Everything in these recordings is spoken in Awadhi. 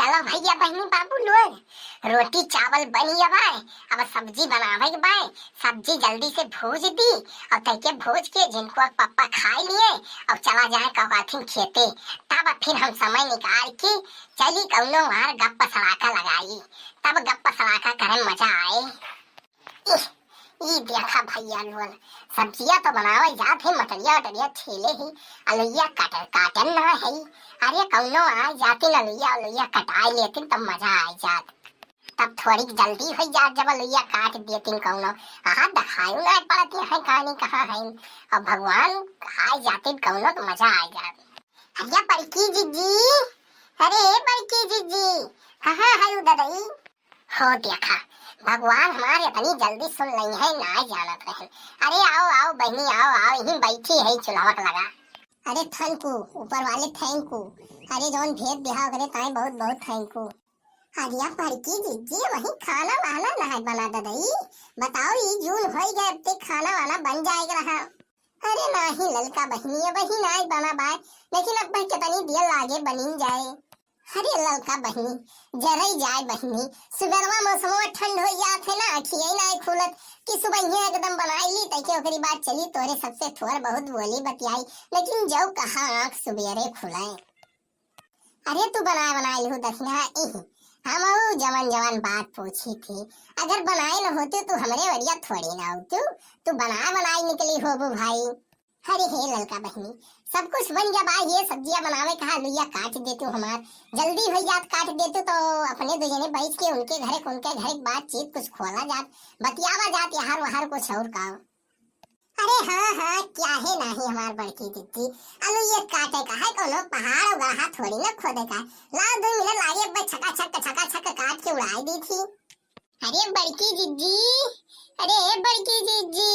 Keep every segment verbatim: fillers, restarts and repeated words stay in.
चलो भैया, बहिनी, बाबू लोग, रोटी चावल बनी अब आए, अब सब्जी बनावे के बाय। सब्जी जल्दी से भूज दी और तैके भूज के जिनको पप्पा खाए लिए और चला जाए कौकाथिन खेते। तब फिर हम समय निकाल के चली कौनो वहाँ गप्पा सड़ाका लगाई, तब गप्पा सड़ाका करे में मजा आए। इह, ई देखा भैया लोग, सब्जिया तो बनावल जात है, मटरिया उटरिया छीले ही, अलुइया काटल काटल ना है। अरे कौनो आ जाती न अलुइया अलुइया कटाई लेती तब मजा आ जात। तब थोड़ी जल्दी हो जात जब अलुइया काट देती कौनो। आहा, दिखाई ना पड़ती है कहानी कहाँ है। अब भगवान आ जाते कौनो तो मजा आ जात। अरे बड़की जिज्जी, अरे बड़की जिज्जी, कहाँ है उधर? हो देखा, भगवान हमारे इतनी जल्दी सुन लई है, ना जानत रहन। अरे आओ, आओ बहिनी, आओ, आओ, यहीं बैठी है चूल्हा लगा। अरे thank you, ऊपर वाले thank you। अरे जौन भेद दिहा ओकरे ताई बहुत बहुत thank you। अरे बड़की जिज्जी, वही खाना वाना ना है बना ददई। बताओ, ई जून होई गए, अब ते खाना वाना बन जाएगा रहा। अरे नाही ललका बहिनी, अबही नाय बना बाय, लेकिन अब कितनी देर लागे बनिन जाए। अरे ललका बहिनी, जरई जाए बहिनी, सुबेरवा मौसमवा ठंड हो जात है ना, अखिये नाय खुलत कि सुबहिये एकदम बनाई ली, तैके ओकरी बाद चली तोरे सबसे थोड़ बहुत बोली बतियाई, लेकिन जौ कहाँ आँख सुबेरे खुले। अरे तू बनाए बनाए लिहू दखिना, इह, हम ऊ जवन जवन बात पूछी थी, अगर बनाए न होती तू हमरे वरिया थोड़ी ना होती, तू बनाए बनाए निकली होबू भाई। अरे हे ललका बहिनी, सब कुछ बन गया बा, ये सब्जिया बनावे कहा लुइया काट देतू हमार, जल्दी हो जात काट देतू तो अपने दो जने बैठ के उनके घरे उनके घरे बातचीत कुछ खोला जात, बतियावा जात यार वहार कुछ और का। अरे हाँ हाँ, क्या है नाही हमार बड़की जिज्जी, अलुइया काटे का है, कोनो पहाड़ उगाहा थोड़ी ना खोदे का है। लाओ दो मिनट लागे, अब छका छक छका छक काट के उड़ाई दी थी। अरे बड़की जिज्जी, अरे बड़की जिज्जी।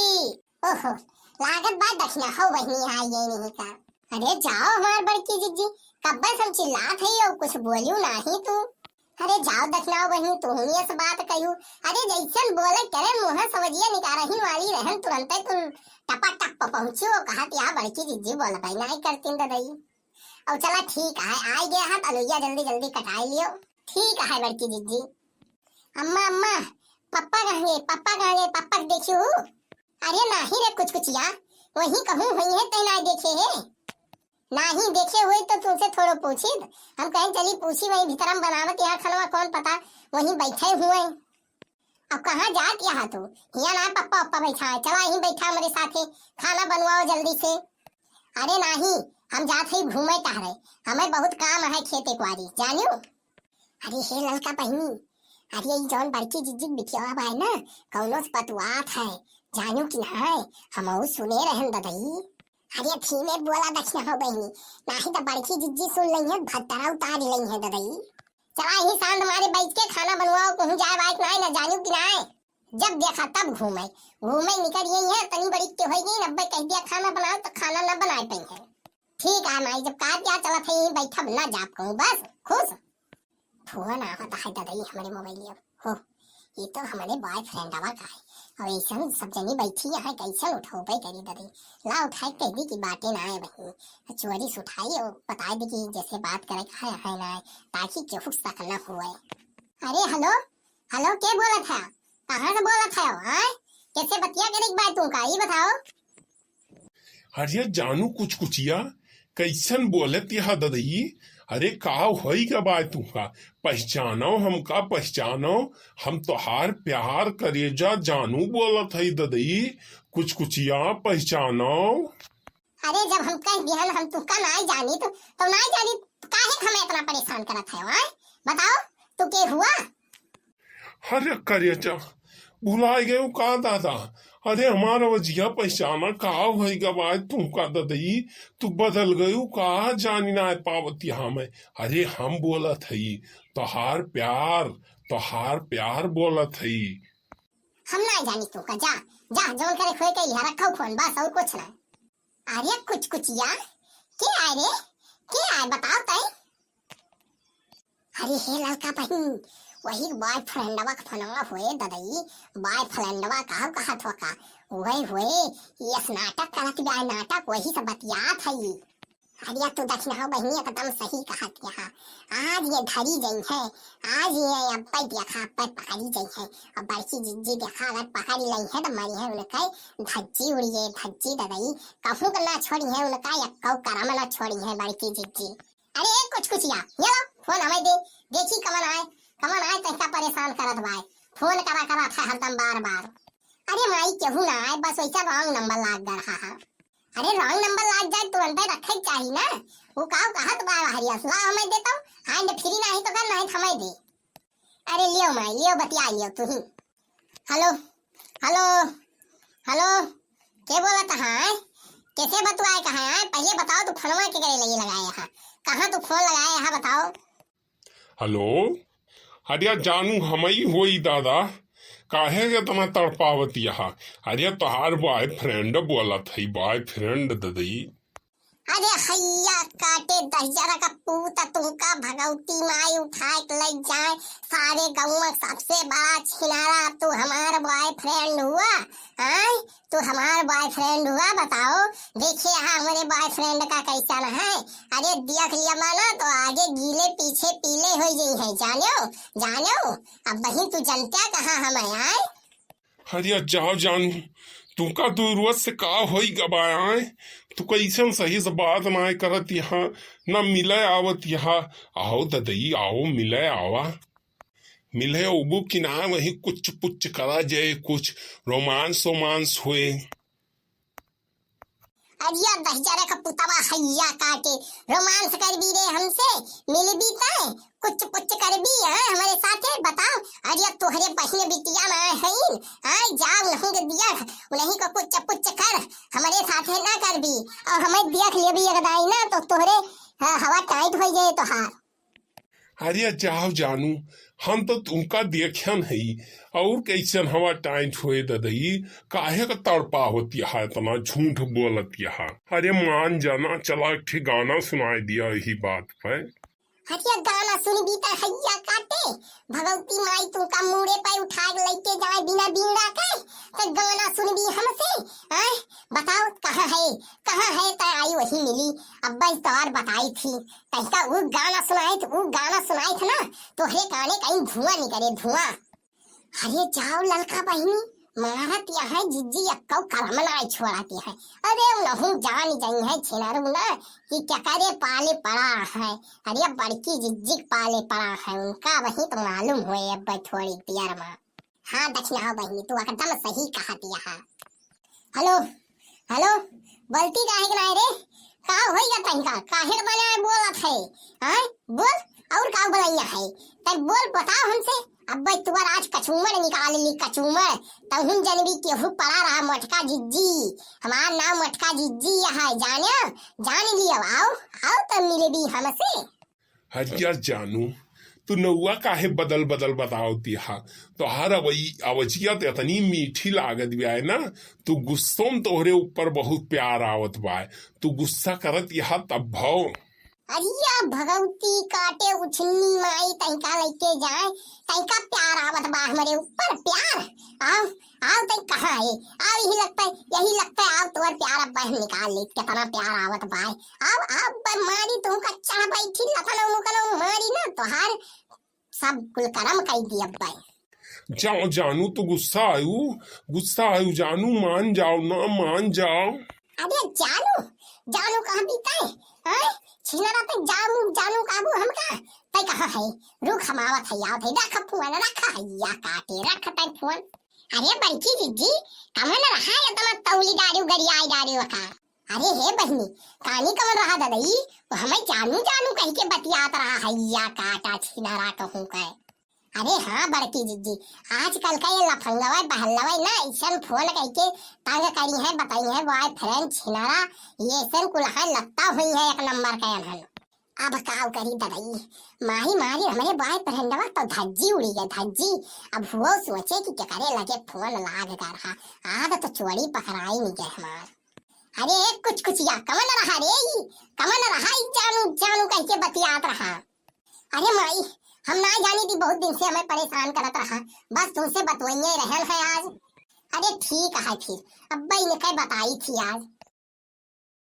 ओहो, लागत बा दखिना हो बहिनी आई गई नहीं का। अरे जाओ हमार बड़की जिज्जी, कब्बे से हम चिल्लात है और कुछ बोलियो नाही तू। अरे जाओ दखिना हो बहिनी, तू हुनिया से बात कहियो। अरे जैसन बोले करे मुँह सवजिया निकारहिन वाली रहन, तुरंते तुम टपा टप पहुँचियो, कहा कि आ बड़की जिज्जी बोल पाई नाही करतीन ददई। और चला ठीक है, आई गया है, अलुइया जल्दी जल्दी कटाई लियो। ठीक है बड़की जिज्जी। अम्मा, अम्मा, पप्पा कहाँ गए? पप्पा कहाँ गए? पप्पा के देखियो। अरे नाही रे कुछ कुछिया, वही कहूँ हुई है, तै ना देखे है। नाही देखे हुए तो तुमसे थोड़ो पूछित। हम कहें चली पूछी, वही भीतर हम बनावत यहाँ खनवा, कौन पता वहीं बैठे हुए। अब कहाँ जात यहाँ तू? हियाँ ना पप्पा, पप्पा बैठा है, चला यहीं बैठा हमरे साथे, खाना बनवाओ जल्दी से। अरे नाही, हम जात है घूमे टहरे, हमें बहुत काम है खेते क्वारी, जानियो। अरे हे ललका बहिनी, अरे ई जौन बड़की जिज्जी बिटिया बाय ना, कौनो से बतुआत है, जानू कि ना है, हमहू सुने रहन ददई। अरे धीमे बोला दखिना हो बहिनी, नाही तो बड़की जिज्जी सुन लई है, भत्तरा उतार लई है ददई। चला यही शांत मारे बैठ के खाना बनवाओ, कहूँ जाए वाए के नाय ना, जानू कि नाय। जब देखा तब घूमे, घूमे निकल यही है, तनी बड़ी के होई गई, अब्बे कह दिया खाना बनाओ तो खाना ना बनाए पाई है। ठीक है माई, जब कहा क्या चलत है यहीं बैठब ना जाब कहूँ, बस खुश। फोन आवत है ददई हमरे मोबाइलिया। हो, ये तो हमरे बॉयफ्रेंडवा का है। और ऐसन सब जनी बैठी यहाँ, कैसन उठौबे करी ददई। ला उठाए कह दी कि बाटे ना आए बहिनी। चोरी से उठाई और बताए दी कि जैसे बात करे का है, है ना आए, ताकि केहू शक न हुए। अरे हेलो, हेलो, के बोलत है? कहाँ से बोलत है? आए, कैसे बतिया करे के बा तुमका, ये बताओ। अरे जानू कुछ कुछिया, कैसन बोलत यह ददई? अरे का होई का बाय तुमका? पहचानो हमका, पहचानो, हम तोहार प्यार करेजा जानू बोलत हई ददई, कुछ कुछिया पहचानो। अरे जब हम कह दिहन हम तुमका नाय जानी तो, तो नाय जानी तो काहे के हमें इतना परेशान करत है, आय? बताओ, तू के हुआ? अरे करेजा, भुलाए गयो का दादा? अरे हमार वजिया पहचाना का होई गवाए तुमका ददई? तू बदल गयो का? जानी ना पावत यहाँ मैं। अरे हम बोलत हई, तोहार प्यार, तोहार प्यार बोलत हई। हम ना जानी तुमका, जा, जा, जौन करे खोए के यहाँ रखो फोन, बस और कुछ ना। अरे कुछ कुछिया, के आए रे? के आए बताओ तई? अरे हे ललका बहिन, वही बॉयफ्रेंडवा का फोनवा होए ददई, बॉयफ्रेंडवा का कहत हो का? वही होए, यस नाटक करत बा नाटक, वही से बतियात हई। अरे तू दखिनहा बहिनी एकदम सही कहत हया। आज ये धरी जइहैं, आज ये अब्बै देखा, अब्बै पकड़ी जइहैं। अब बड़की जिज्जी देखा, अगर पकड़ी लइहैं त मरिहैं उनकै धज्जी उड़िहै, धज्जी ददई। कहूँ क ना छोड़िहैं उनका, एक्कौ करम ना छोड़िहैं बड़की जिज्जी। अरे ए कुचकुचिया, ये ला फोन हमैं दे, देखी कमन आय, कमन आय तहिका परेसान करत बाय। फोन करा करा था हरदम बार बार। अरे माई केहू ना आय, बस वैसा wrong number लाग गा रहा है। अरे wrong number लाग जाए तुरंतै रखै क चाही ना। उ काव कहत बाय हरिया, ला हमैं दे तौ, hand free नाहीं तौ कर, नाहीं त हमैं दे। अरे लियो माई, लियो बतिया लियो तुहीं। Hello, hello, hello, के बोलत है? कैसे बतुआए कहा है? पहिले बताओ तू फोनवा केकरे लगे लगाए है? कहाँ तू फोन लगाए है बताओ? Hello, अरे जानू हमई होई दादा, काहे के इतना तड़पावत हया? अरे तोहार boyfriend बोलत है, boyfriend ददई। अरे हइया काटे दहिजरा का पूत, तुमका भगवती माई उठाए के लइ जाए। सारे गउँवा सबसे बड़ा छिनारा तू हमार boyfriend हुआ, हैं? तू हमार boyfriend हुआ, बताओ। देखिए हाँ हमरे boyfriend का कैसन है। अरे देख लिया माना तो आगे गीले पीछे पीले होइ जइहैं, जान्यो, जान्यो। अब बहिन तू जनत्या कहाँ हमैं आय? अरे जाव जानू, तुमका दूरवत से का होई गबाय आय? तू कैसन सही से बात नाय करत हया, ना मिलै आवत हया। आओ ददई, आओ मिलै आवा। मिलै अउबू कि ना, वहीं कुछ पुच करा जाए, कुछ romance वोमांस होए। अरे दहिजरा का पुतवा हइया काटे, romance करबी रे हमसे, मिलबी तै, कुछ पुच करबी, हाँ, हमरे साथे बताओ। अरे तोहरे बहिन बिटिया ना हईन, हाँ, जा उन्हीं के दिया, उन्हीं को कुछ पुच कर, हमरे साथे ना करबी। अउर हमैं देख लेबी एक दाई ना तो तोहरे, हाँ, हवा tight होइ जाए तोहार। अरे जाव जानू, हम तो तुमका देख्यन हई, अउर कैसन हवा tight होए ददई, काहे का तड़पावत हया, इतना झूठ बोलत हया। अरे मान जाना, चला एक ठे गाना सुनाए दिया यही बात पे। अरे गाना सुनबी त हइया काटे, भगवती माई तुमका मूड़े पे उठा के लइके जाए बिना बीड़ा के, त गाना सुनबी हमसे, हैं? बताओ कहाँ है, कहाँ है त आई वही मिली। अब्बै तोहार बताई थी, तहिका उ गाना सुनाइत, उ गाना सुनाइत ना, तोहरे काने कहीं धुआं निकरे, धुआं। अरे जाव ललका बहिनी, मारत हया जिज्जी एक्कौ करम नाय छोड़त हया। अरे उनहूँ जान जइहैं छिनरू ना कि केकरे पाले पड़ा है। अरे बड़की जिज्जी के पाले पड़ा है, उनका वहीं तो मालूम होए अब्बै थोड़ी देर मा। हाँ दखिनहा बहिनी, तू एकदम सही कहत हया। Hello, hello, बोलती काहे के नाय रे? का होइगा तनिका? काहे के बना बोलत है? हाँ? बोल, अउर का बोलैया है? तै बोल, बताओ हमसे। अब्बै तुअर आज कचूमर निकाल ली, कचूमर। तहुन जनबी केहू पड़ा रहा मोटका जिज्जी। हमार नाम मोटका जिज्जी है, जान्यो? जान लियो, आओ, आओ त मिलबी हमसे। अरे जानू, तू नउवा काहे बदल बदल बतावत हया? तोहार अवई-, अवजिया त इतनी मीठी लागत बाय ना, तू गुस्सो में तोहरे ऊपर बहुत प्यार आवत बाय। तू गुस्सा करत हया तब भव। अरे भगवती काटे उछन्नी माई, तहिका लइके जाए, तहिका प्यार आवत बा हमरे ऊपर, प्यार। आओ, आओ तै कहाँ है? आओ यही लगता है, यही लगता है, आओ तोर प्यार अब्बै हम निकाल ली, कितना प्यार आवत बाय। आओ, आओ ब-, मारी तुमका चढ़ बैठी लखनऊ मुकनऊ मारी ना, तोहार सब कुल करम कई दी अब्बै। जाव जानू, तू गुस्सा आयु, गुस्सा आयु जानू, मान जाव ना, मान जाव। अरे जानू, जानू कहाँ बीता है? हैं? छिनरा तै जानू, जानू काबू हमका? तै कहाँ है? रुक हम आवत है, आवत है, रख फोन, रख हइया काटे, रख तै फोन। अरे बड़की जिज्जी, कमन रहा इतना तौली डारिउ गरियाई डारिउ का? अरे हे बहिनी, कानी कमन रहा ददई, वो हमैं जानू जानू कहिके बतियात रहा हइया काटा छिनरा कहूँ के। अरे हाँ बड़की जिज्जी, आजकल का ये लफंगवा बहलवा ना ऐसन फोन कहिके तंग करिहैं, बतइहैं boyfriend छिनरा, ये ऐसन कुल्है लत्ता होइहैं एक नंबर के अनहन। अब काव करी ददई, माही मारी हमरे boyfriendवा तो धज्जी उड़ी गए, धज्जी। अब हुओ सोचे कि केकरे लगे फोन लाग गा रहा, आज तो चोरी पकड़ाई नहीं गए हमार। अरे कुचकुचिया, कमन रहा रे ई? कमन रहा ई जानू जानू कहिके बतियात रहा? अरे माई, हम ना जानी थी, बहुत दिन से हमैं परेशान करत रहा, बस तुमसे बतवइये रहल है आज। अरे ठीक है फिर, अब्बै इनके बताई थी आज।